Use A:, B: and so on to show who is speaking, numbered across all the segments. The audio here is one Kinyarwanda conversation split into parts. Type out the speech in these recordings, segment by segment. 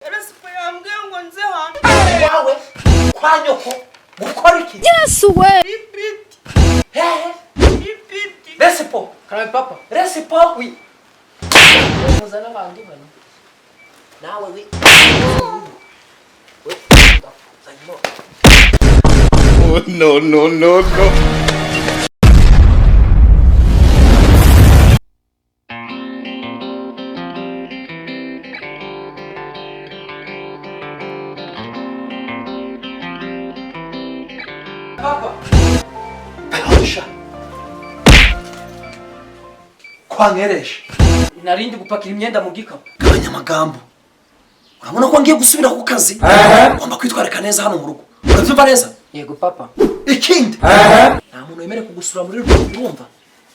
A: Resipo yambwiye ngo nze hano.
B: Wawe kwa nyoko gukora iki?
C: Yesu we.
A: Ipiti.
B: Hehe.
A: Ipiti.
B: Resipo.
D: Karabe papa.
B: Resipo.
D: Oui. Muzana abandi bano.
B: Nawe we. We.
E: Oh, no, no, no, no.
D: Papa.
B: Pasha. Kwangeresha.
D: Narindi gupakira imyenda mu gikapu.
B: Gabanya amagambo. Urabona ko ngiye gusubira ku kazi? Ugomba kwitwararika neza hano mu rugo. Urabyumva neza?
D: Yego papa.
B: Ikindi. Nta muntu wemerewe kugusura muri rugo, urumva?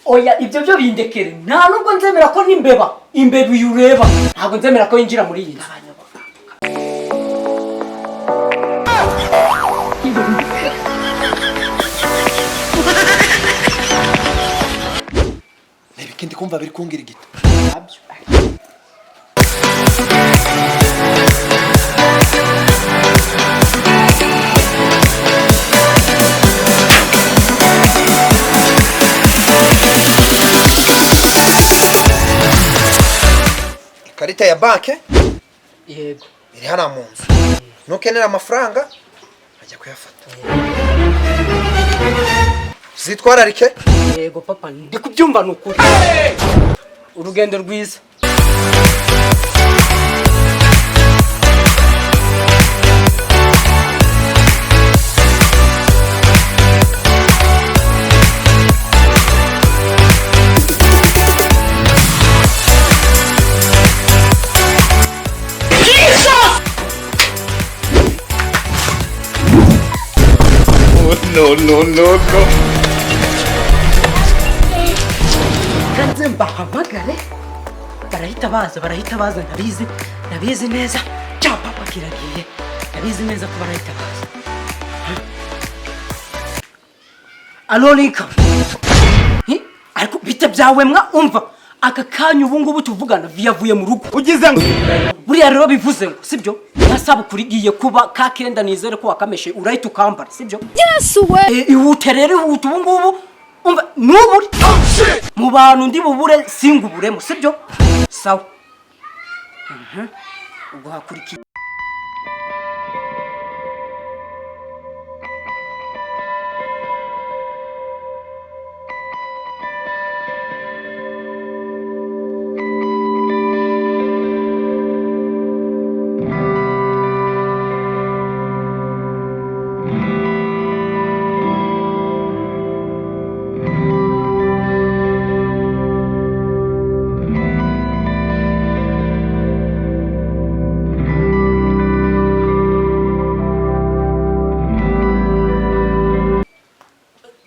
D: Oya, ibyo byo bindekere. Nta nubwo nzemera ko n'imbeba, imbeba uyu ureba, ntabwo nzemera ko yinjira muri iyi nzu.
B: Reba ikindi kumva biri kungira igita.
D: Nabyo.
F: Ikarita ya banki
D: Yego.
F: iri hano mu nzu. Nukenera amafaranga ajya kuyafata. Zitwararike.
D: Yego papa, ndi kubyumva ni ukuri. Urugendo rwiza.
E: Oh, no, no, no, no.
D: Kanze mbahamagare, barahita baza, barahita baza, ndabizi, ndabizi neza. Cya papa kiragiye, ndabizi neza ko barahita baza. Alo Linka. Hi? Ariko bite byawe mwa? Umva, aka kanya ubu ngubu tuvugana viyavuye mu rugo.
E: Ugize ngo
D: Buriya rero bivuze ngo sibyo, nyasabukuru igiye kuba ka kenda, nizere ko wakameshe urahita ukambara, sibyo?
C: Yesu we.
D: Ihute rero, ihute ubu ngubu. Umva, nubure mu bantu ndi bubure singuburemo, sibyo? Sawa. Ubwo hakurikiye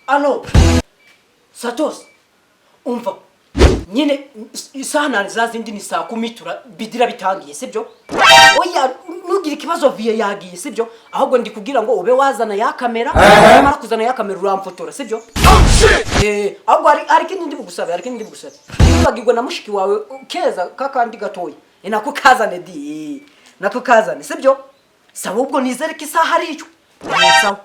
D: Alo Satos, umva nyine, isaha nani za zindi ni saa 10 tura bidira bitangiye, sibyo? Oya, ntugire ikibazo, viye yagiye, sibyo? Ahubwo ndi kugira ngo ube wazana ya kamera, umara kuzana ya kamera uramfotora, sibyo? Ahubwo hari ikindi ndi bugusabe, hari ikindi ndi bugusabe. Ntiwibagirwe na mushiki wawe Keza kakandi gatoya. Nako kazane di, nako kazane, sibyo? Sawa, ubwo nizere ko isaha ari icyo. Sawa.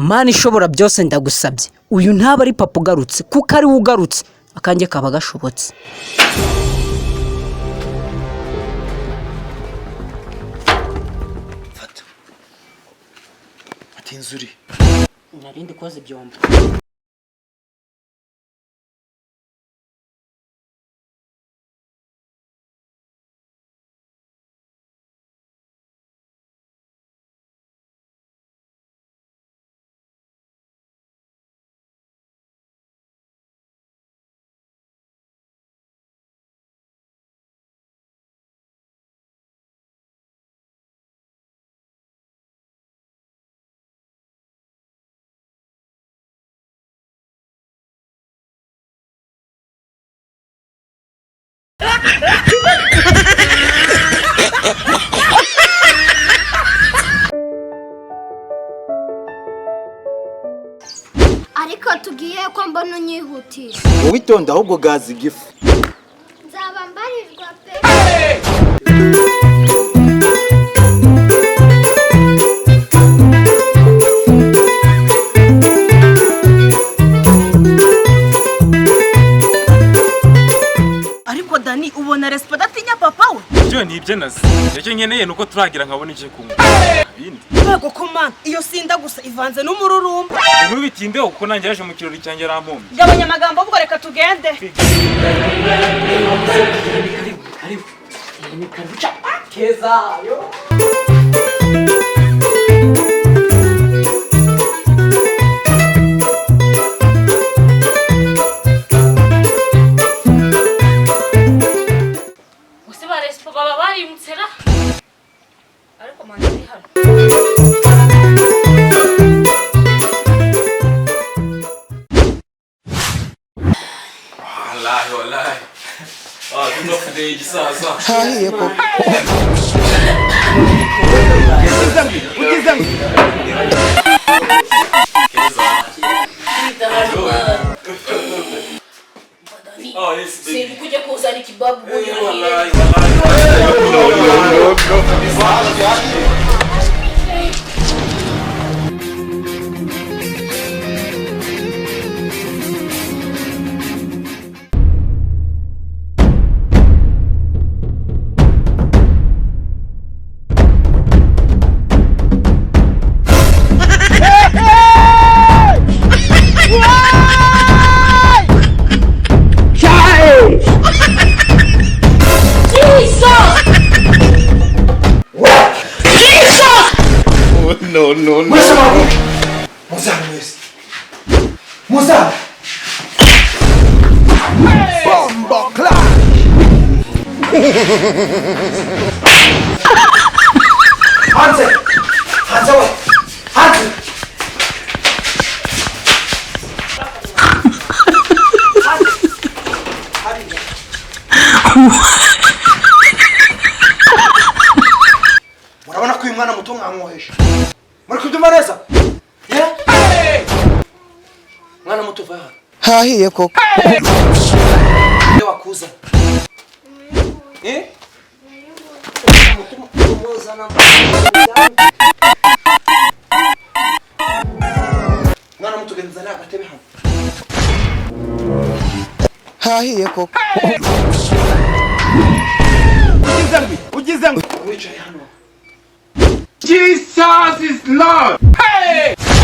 D: Mana ishobora byose, ndagusabye uyu ntaba ari papa ugarutse, kuko ari we ugarutse akanjye kaba gashobotse.
F: Fata. Ati inzu uri.
D: Narindi koza ibyombo.
C: Ariko tugiye ko mbona unyihutisha? Witonda ahubwo gaza igifu.
G: Nzaba mbarirwa pe.
A: Ariko Dani, ubona Respo adatinya papa we?
H: Ibyo ni ibyo nazi. Icyo nkeneye ni uko turagira nkabona icyo kunywa. Ibindi.
A: Yego komana, iyo sinda gusa ivanze n'umururumba.
H: Ntubitindeho kuko nanjye yaje mu kirori cyanjye arampombye.
A: Gabanya amagambo ubwo reka tugende.
D: Karibu, ni karibu cha keza yo.
I: Gusa ba Respo baba barimutse ra, ariko manda ari hano.
H: Wallahi wallahi. Ah, tunafudeye igisaza.
F: Hahiye koko.
H: Oh, yes, baby.
I: Sindi kujya kuzana ikibabu.
H: Wallahi wallahi.
E: No, no, no, no. No, no, no.
F: Mwese mwabuke. Muzana mwese. Muzana.
C: Bombo clap.
F: Hanze. Hanze we. Hanze. Murabona ko uyu mwana muto mwamwoheje. Muri kubyumva neza? Yeah?
B: Mwana muto, va hano.
F: Hahiye koko.
B: Nde wakuzana? Eh? Umuzana. Mwana muto, genza agatebe hano.
F: Hahiye koko.
C: Ugize ngo
B: Wicaye hano.
C: Jesus is Lord.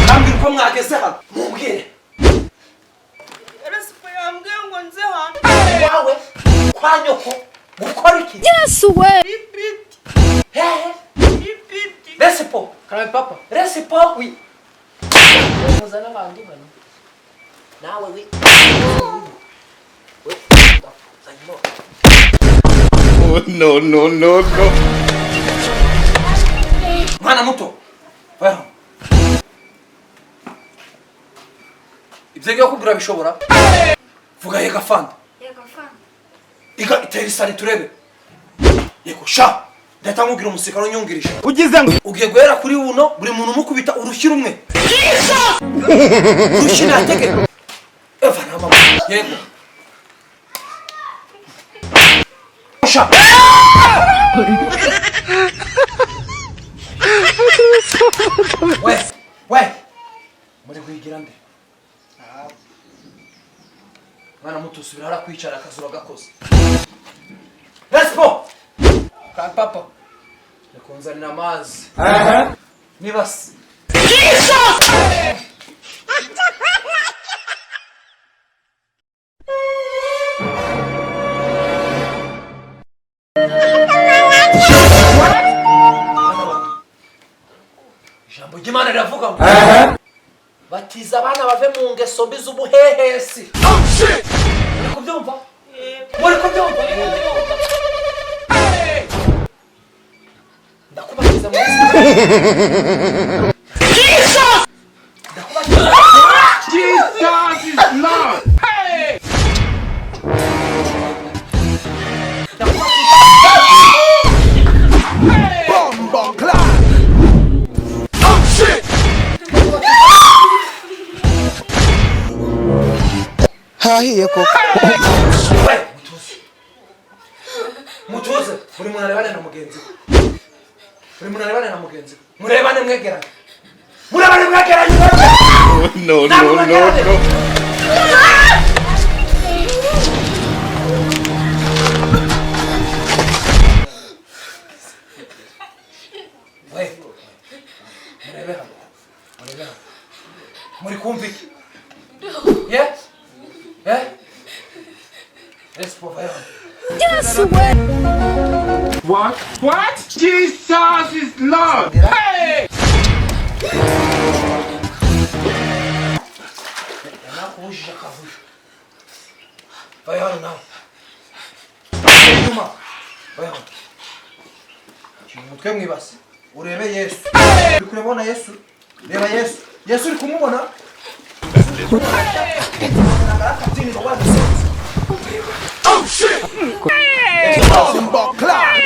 B: Ambwira uko mwageze hano. Mumbwire.
A: Respo yambwiye ngo nze hano.
B: Wawe kwa nyoko gukora iki?
A: Ipiti.
B: Hehe.
A: Ipiti.
B: Resipo.
D: Karabe papa.
B: Resipo.
D: Oui. Muzana abandi bano. Nawe we. We. Zanyimo.
E: No, no, no, no.
B: Mwana muto. Va hano. Ibyo ngiye kukubwira bishobora. Vuga yega fanta.
G: Yego fanta.
B: Iga itera isari turebe. Yego sha. Ndahita nkubwira umusirikare unyungirije.
C: Ugize ngo
B: Ugiye guhera kuri buno, buri muntu umukubita urushyi rumwe. Urushyi natege. Eva na mama. Yego. Sha. We, we. Muri kwigira nde? Mwana muto, usubira hariya kwicara, akazura gakoze. Respo! Ka papa. Nikunzanira amazi. Nibase. Bana bato. Ijambo ry'Imana riravuga ngo batiza abana bave mu ngeso mbi z'ubuhehesi. Muri kubyumva? Muri kubyumva? Ndakubatiza mu izina. Ndakubatiza.
C: Jesus is Lord. Bombo clap.
F: Hahiye koko.
B: We, mutuze, mutuze. Buri muntu arebane na mugenzi we, buri muntu arebane na mugenzi we. Murebane mwegeranye, murebane mwegeranye.
E: No, no, no, no.
B: We, murebe hano, murebe hano. Muri kumva iki? Ye, eh, Resipo, vayo hano.
C: What? What? Jesus is Lord. Hey!
B: Nakubujije akavuyo. Vayo hano nawe. Inyuma. Vayo hano. Shyira umutwe mu ibase urebe Yesu. Uri kurebona Yesu? Reba Yesu. Yesu uri kumubona? Akabyiniro wamusenze.
C: Bombo clap.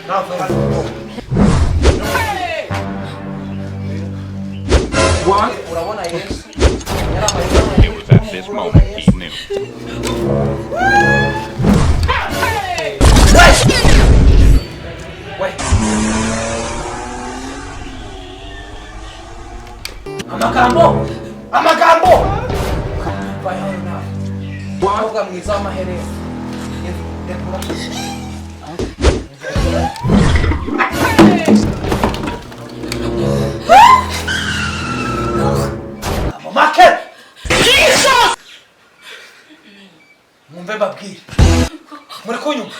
B: Nawe vayo hano.
C: What?
B: Urabona Yesu?
E: It was at this moment he knew.
B: We. Amagambo! Amagambo! Vayo hano nawe. Umukobwa mwiza w'amaherena. Rekura. Make! Mwumve mbabwire. Muri kunyumva?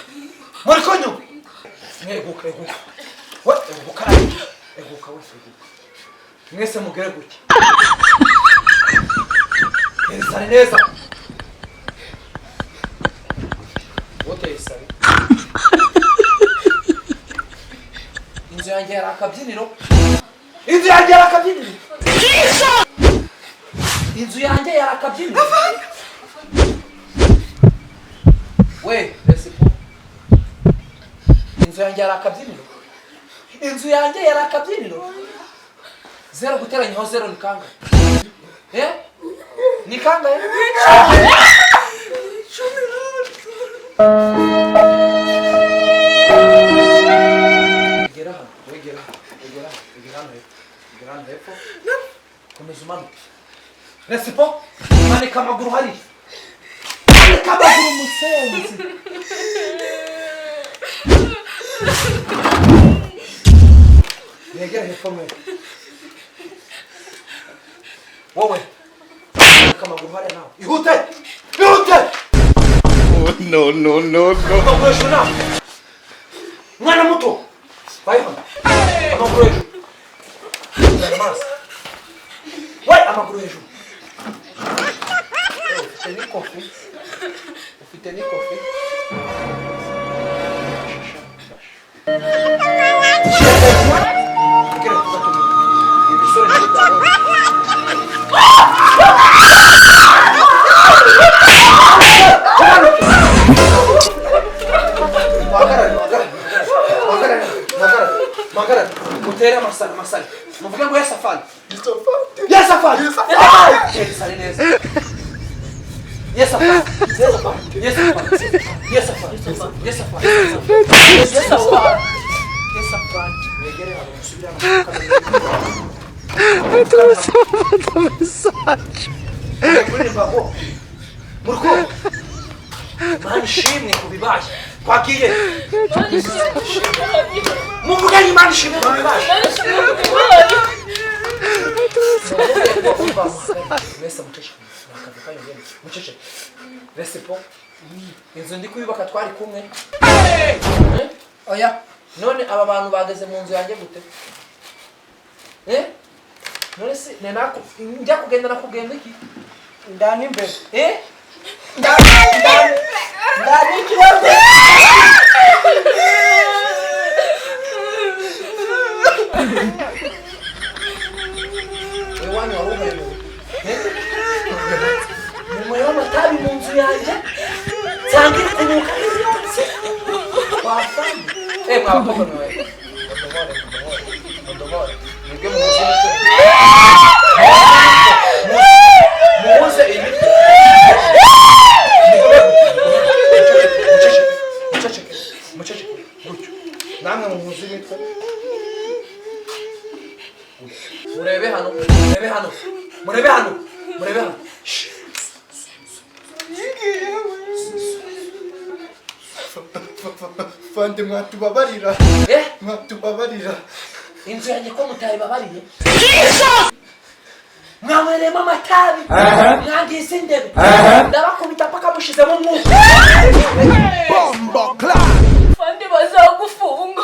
B: Muri kunyumva? Mweguka, eguka. We, eguka. Eguka we, eguka. Mwese mugere gutya. Yerisare neza. Wote yerisare. Inzu yanjye yari akabyiniro. Inzu yanjye yari akabyiniro. Inzu yanjye yari akabyiniro. We, Resipo. Inzu yanjye yari akabyiniro. Inzu yanjye yari akabyiniro. Zero guteranyaho zero ni kangahe? Eh? Ni kangahe? Gera hano, we gera hano, egera hano, egera hano hepfo, egera hano hepfo. Komeza umanuke. Resipo, manika amaguru hariya. Manika amaguru musenzi. Mwegere hepfo mwe. Wowe. Manika amaguru hariya nawe. Ihute! Ihute!
E: Oh, no, no, no, no.
B: Amaguru hejuru nawe. Mwana muto. Vayo hano. Amaguru hejuru. Zana amazi. We, amaguru hejuru. Eh, ufite n'ikofi. Ufite n'ikofi. Rekere tugatumira. Ibisore nibyo. Muhagarare, muhagarare, muhagarare, muhagarare, muhagarare. Mutere amasari, amasari. Muvuge ngo Yesu afande. Yesu afande. Yesu afande. Neza. Yesu afande. Yesu afande. Yesu afande. Yesu afande. Yesu afande. Yesu afande. Mwegere hano, musubire hano. Kuririmba ngo muriko Imana ishimwe ku bibaye. Twagiye. Muvuganye Imana ishimwe ku bibaye. Mwese muceceke, muceceke. Resipo, inzu ndi kuyubaka twari kumwe. Oya, none aba bantu bageze mu nzu yanjye gute? Eh? None se nenako njya kugenda nakugenda iki?
D: Ndani imbere.
B: Eh?
D: Ndani ikibazo.
B: Wewe wanyu wari uherewe. Nyuma y'amatabi mu nzu yanjye nsanga iri kunuka nk'ibyotsi. Wafanye. Eh, mwa bakobwa mwe. Mudomore, mudomore, mudomore. Mwebwe muhuze imitwe. Muhuze imitwe.
F: Fande, mwatubabarira.
B: Eh?
F: Mwatubabarira.
B: Inzu yanjye ko mutayibabariye? Mwanywereyemo amatabi, mwangiza indebe, ndabakubita paka mushizemo umwuka.
I: Fande, bazagufunga.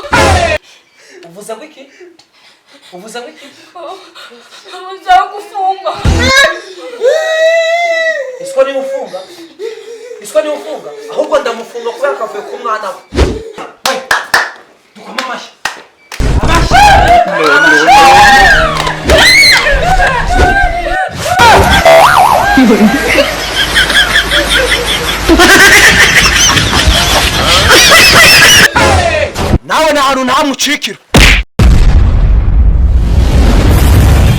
B: Uvuze ngo iki? Uvuze ngo iki?
I: Bazagufunga.
B: Isiko niwe ufunga, isiko niwe ufunga. Ahubwo ndamufunga kubera akavuyo k'umwana we. We, dukome amashyi, amashyi.
E: No, no, no.
F: Nawe nta hantu ntamucikira.